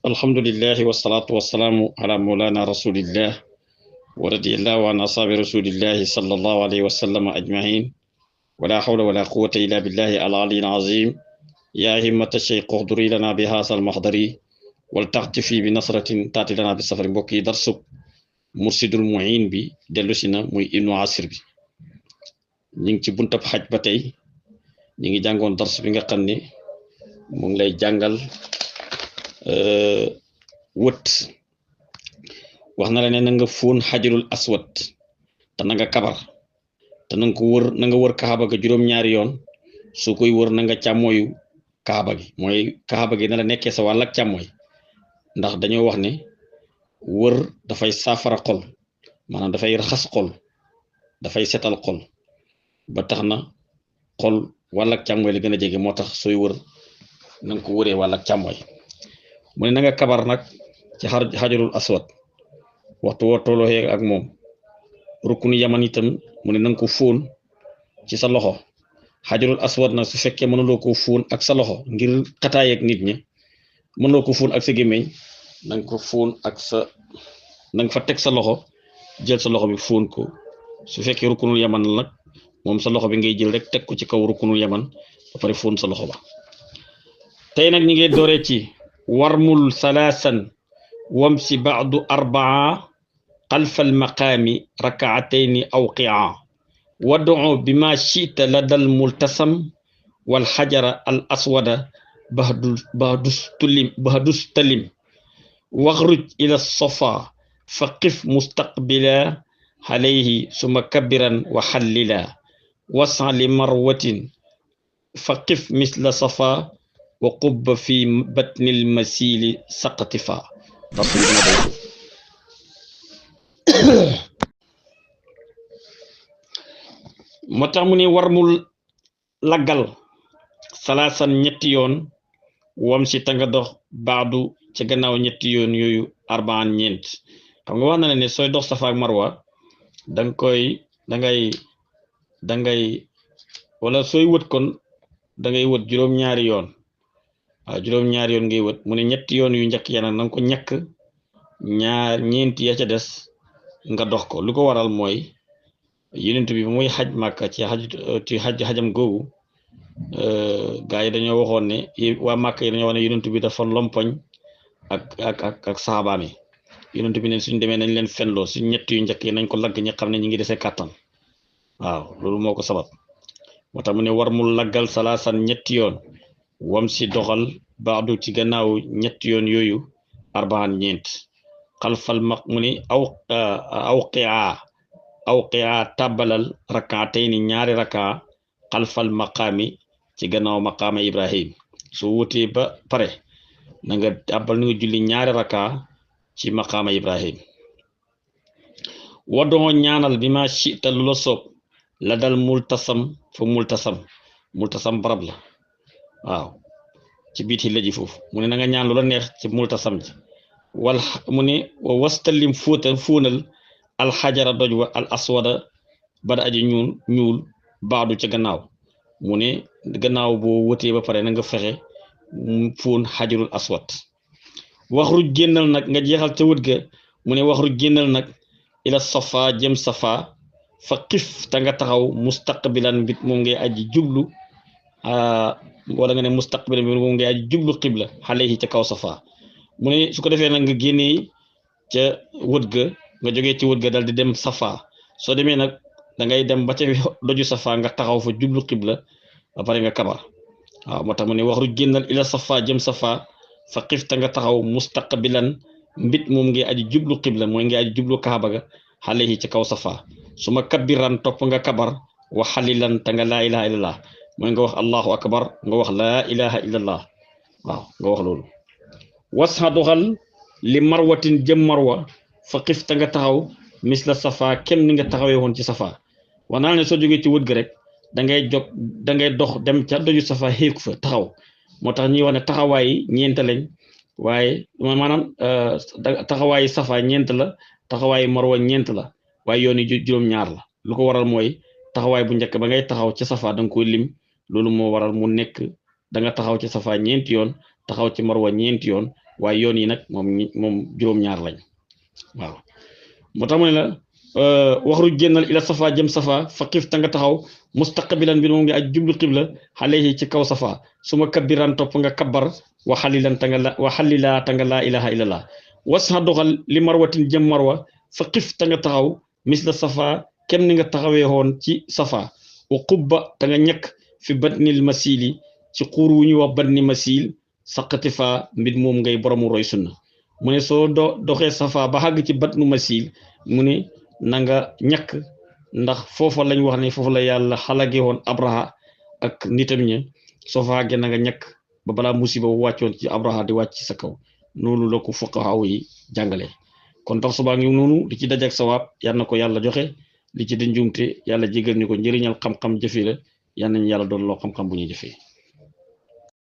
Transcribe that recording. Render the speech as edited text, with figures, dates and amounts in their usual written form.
alhamdulillahi wassalatu wassalamu ala maulana rasulillah wa radiyallahu an ashabi rasulillahi sallallahu alayhi wa sallam ajma'in wala hawla wala quwwata illa billahi al-aliyyil azim ya himmata shaykh uhduri lana bi hadha al-mahdari wal taqtifi bi nasratin tati lana bi safari mbokki darsub mursidul mu'in bi delusina muy ibnu asir bi ñi ngi ci buntab xaj ba tey ñi ngi jàngoon dars bi nga xam ne mu ngi lay jàngal wët wax na la ne na nga fóon xajarul aswad te na nga kabar te na nga ko wër na nga wër kaaba ga juróom-ñaari yoon su koy wër na nga càmmooyu kaaba gi mooy kaaba gi na la nekkee sa wàll ak càmmooy ndax dañoo wax ne wër dafay saafara xol maanaam dafay raxas xol dafay setal xol ba tax na xol wàll ak càmmooy la gën a jege moo tax sooy wër na nga ko wëree wàll ak càmmooy mu ne na nga kabar nag ci xajarul aswad waxtu woo tolloo ak moom rukunu yaman itam mu ne na nga ko fóon ci sa loxo xajarul aswad nag su fekkee mënuloo ko fóon ak sa loxo ngir xataay ak nit ñi mënuloo ko fóon ak sa gémmiñ na nga ko fóon ak sa na nga fa teg sa loxo jël sa loxo bi fóon ko su fekkee rukunul yaman la nag moom sa loxo bi ngay jël rek teg ko ci kaw rukunul yaman ba pare fóon sa loxo ba tey nag ñi ngay dooree ci warmul salaasan wamsi ba'du arbaa xalfa almaqaami rakaatayni awqi'a wad'u bima shi'ta ladal multasam wal xajara al aswada bahdustalim waxruj ila safa fa qif mustaqbila alayhi suma kabiran wa xallila wasa li marwatin fa qif misla safa wa qubba fi batnil masili saqatifa moo tax mu ne warmul laggal salaasan ñetti yoon wam si ta nga dox baadu ca gannaaw ñetti yoon yooyu arbaan ñeent xam nga wax na ne sooy dox safa ak marwa dangay wala sooy wët kon dangay wët juróom-ñaari yoon waaw juróom-ñaari yoon ngay wët mu ne ñetti yoon yu njëkk ya nag nanga ko ñàkk ñeenti ya ca des nga dox ko lu ko waral mooy yonent bi muy xaj Màkka ci xajam googu gaa yi dañoo waxoon ne waa Màkka yi dañoo wax ne yonent bi dafa lompoñ ak saxaabaam yi yonent bi ne suñ demee nañ leen fenloo suñ ñett yu njëkk yi nañ ko lagg ñi xam ne ñi ngi desee kàttan waaw loolu moo ko sabab moo tax mu ne war mu laggal salaasan ñetti yoon wam si doxal baadu ci gannaaw ñetti yoon yooyu arbaan ñeent xalfal maq mu ne awqi'a tàbbalal rakaatayni ñaari raka xalfal maqaami ci gannaaw maqaama Ibrahim su wutee ba pare na nga tàbbal na nga julli ñaari raka ci maqaama Ibrahim waddoo ñaanal bi ma shi'ta lu la soob la dal multasam fa multasam barab la waaw ci biiti la ji foofu mu ne na nga ñaan lu la neex ci multasam ji wal mu ne wa wastalim fóonal alxajara doj wa al aswada bada aji ñuul baadu ca gannaaw mu ne gannaaw boo wëtee ba pare na nga fexe fóon xajarul aswad waxruj génnal nag nga jeexal ca wët ga mu ne waxruj génnal nag ila safa jëm safa fa xif ta nga taxaw mustaqbilan bit moom ngay aji jublu wala nga ne mustaqbilan bi moom ngay aji jublu xibla alayhi ca kaw safa mu ne su ko defee nag nga génnee ca wët ga nga jógee ci wët ga dal di dem safa soo demee nag da ngay dem ba ca doju safa nga taxaw fa jublu xibla ba pare nga kabar waaw moo tax mu ne waxru génnal ila safa jëm safa fa xifta nga taxaw mustaqbilan mbit moom ngay aji jublu xibla mooy ngay aji jublu kaaba ga alayhi ci kaw safa su ma kabbiran topp nga kabar wa xalilan ta nga laa ilaha illallah mooy nga wax allahu akbar nga wax laa ilaha illallah waaw nga wax loolu wasxa doxal li marwatin jëm marwa fa xifta nga taxaw misla safa kem ni nga taxawee woon ci safa wax naa ne soo jógee ci wët ga rek da ngay dox dem ca doju safa xéeku fa taxaw moo tax ñuy wax ne taxawaay ñeent lañ waaye maanaam taxawaayi safa ñeent la taxawaayi marwa ñeent la waaye yoon yi juróom-ñaar la lu ko waral mooy taxawaay bu njëkk ba ngay taxaw ci safa da nga koy lim loolu moo waral mu nekk da nga taxaw ci safa ñeenti yoon taxaw ci marwa ñeenti yoon waaye yoon yi nag moom juróom-ñaar lañ waaw moo tax mu ne la waxru génnal ila safa jëm safa fa xif ta nga taxaw mustaqbilan bi moom ngi aj jublu xibla xaleyi ci kaw safa suma kabbiran topp nga kabbar wa xalilan ta nga la wa xalilaa ta nga laa ilaha illallah wasxa doxal li marwatin jëm marwa fa xif ta nga taxaw misla safa kem ni nga taxawee woon ci safa wa qubba ta nga ñekk fi batnil masili ci xuur wu ñu wax batni masil saqati fa mbir moom ngay boromu roy sunna mu ne soo doxee safa ba xàgg ci batnu masil mu ne na nga ñàkk ndax foofa lañ wax ne foofu la yàlla xalage woon abraha ak nitam ña soo fa xàggee na nga ñàkk ba balaa musiba bu wàccoon ci abraha di wàcc ci sa kaw noonu la ko fuqahaa yi jàngale kon tax subaa ngi noonu li ci dajak sawaab yal na ko yàlla joxe li ci di njuumte yàlla jégal ñu ko njëriñal xam-xam jëfe la yal nañu yàlla doon loo xam-xam bu ñuy jëfee